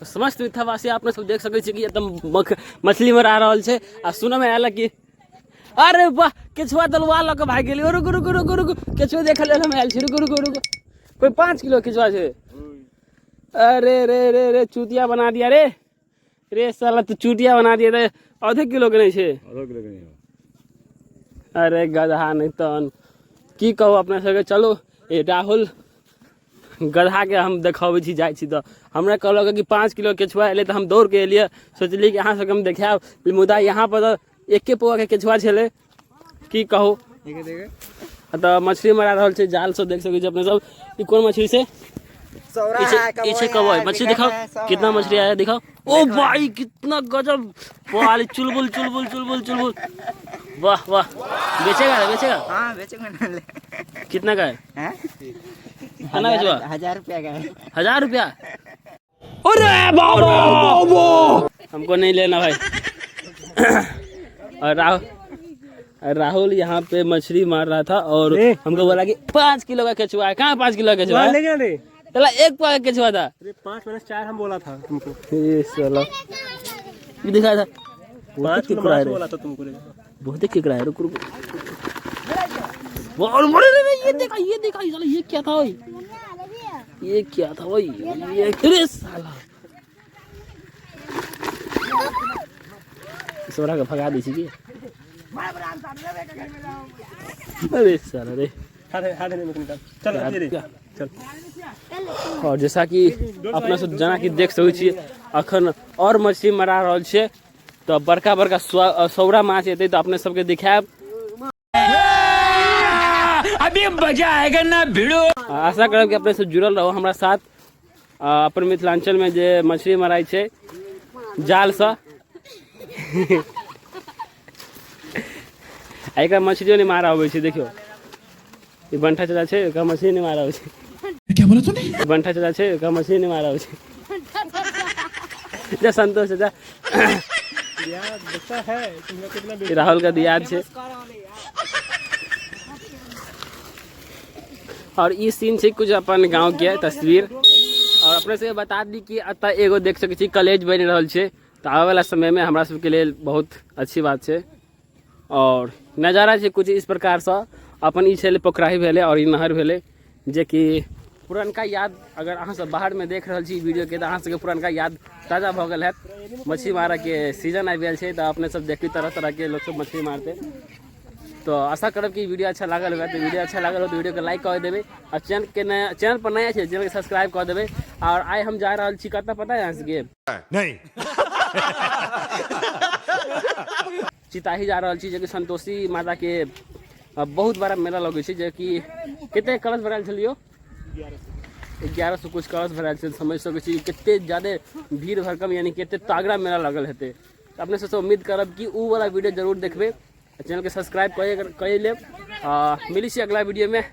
समस्त मिथिलावासी अपने सब देख सकै छी कि एकदम मछली मरा रहल छै। आ सुनऽ मे आयल कि अरे वाह केचुआ दलुआ लऽ कऽ भागि गेलै। रुकु रुकु रुकु रुकु, केचुआ देखऽ लेल हम आयल छी। रुकु रुकु रुकु, कोई 5 किलो केचुआ छै। अरे रे रे रे, चूतिया बना दिया रे रे साला, तू चूतिया बना दिया तऽ आधे किलो के नहि छै। अरे गधा नहि तहन की कहू अपना सबके। चलू ए राहुल गधा के हम देखाबै छी, जाइ छी तऽ हमरा कहलक कि 5 किलो केचुआ एलै तऽ हम दौड़ के एलियै, सोचलियै कि अहाँ सबके हम देखायब, मुदा यहाँ पर तऽ एके पौआ के केचुआ छलै, की कहू। तऽ मछली मरा रहल छै जाल सब, देख सकै छी अपने सब। ई कोन मछली छै? ई कबई मछली। दिखाओ कितना मछली आया, दिखाओ। ओ भाई कितना गजब वाली, चुलबुल चुलबुल चुलबुल चुलबुल, वाह वाह। बेचेगा ना? बेचेगा? हाँ बेचेगा ना। कितना का है? कितना बेचवा? 1000 रुपया का है। 1000 रुपया? अरे बाबा हमको नहीं लेना भाई। और राहुल यहाँ पे मछली मार रहा था और हमको बोला कि 5 किलो का केचुआ है। कहाँ 5 किलो का केचुआ है? चला 1 पौआ का केचुआ था। अरे 5 माइनस 4 हम बोला था तुमको। ये साला ये दिखाया था। 5 किलो केकड़ा है रे। बोला था तुमको रे। बहुत ही केकड़ा है। रुक रुक, और मरे रे, ये देखा, ये देखा, ये साला ये क्या था भाई, ये क्या था भाई, ये अरे साला सोरा के भगा दी छी। अरे साला रे, हाथ हाथ नहीं निकाल, चल रे चल। और जैसा कि अपना सब जना कि देख सकै छी अखन और मछली मरा रहल छै, तऽ बड़का बड़का सौरा माछ एतै तऽ अपने सबके देखायब। अभी मजा आएगा ना भिड़ो। आशा करब कि अपने सब जुड़ल रहो हमरा साथ। अपन मिथिलांचल में जे मछली मराइ छै जालसँ, आ एकरा मछलियो नहि मारऽ अबै छै। देखियौ ई बंठा चाचा छै, एकरा मछली नहि मारऽ अबै छै। क्या बोला तूने? बंठा चाचा छै, एकरा मछली नहि मारऽ अबै छै। जा संतोष चाचा, राहुल का दियाद छै। और ई सीन छै कुछ अपन गांव के तस्वीर। और अपने से बता दी कि एतऽ एगो देख सकै छी कॉलेज बनि रहल छै, तऽ आबै वाला समय में हमरा सबके लेल बहुत अच्छी बात छै। और नजारा छै कुछ इस प्रकार सँ। अपन ई छलै पोखराही भेलै और ई नहर भेलै, जेकि पुरनका याद अगर अहाँ सब बाहर में देख रहल छी वीडियो के तऽ अहाँ सबके पुरनका याद ताजा भऽ गेल हैत। मछली मारऽ के सीजन आबि गेल छै तऽ अपने सब देखी तरह तरह के लोक सब मछली मारते। तो आशा करब कि वीडियो अच्छा लागल होगा। तो वीडियो अच्छा लागल हो तो वीडियो के लाइक कर देबै और चैनल के नया चैनल पर नया छै चैनल के सब्सक्राइब कर देबै। और आइ हम जा रहल छी कतऽ पता है अहाँ सबके? नहीं। चिताही जा रहल छी, जेकि संतोषी माता के बहुत बड़ा मेला लगै छै, जेकि कते कलश भरायल छलियो? 1100 कुछ कलश भरायल छै। समझ सकै छी कते ज्यादे भीड़ भरकम यानी कते तगड़ा मेला लगल हेतै। तऽ अपने सबसँ उम्मीद करब कि उ वाला वीडियो जरूर देखबै, चैनल के सब्सक्राइब कर लेब। मिलै छी अगला वीडियो में।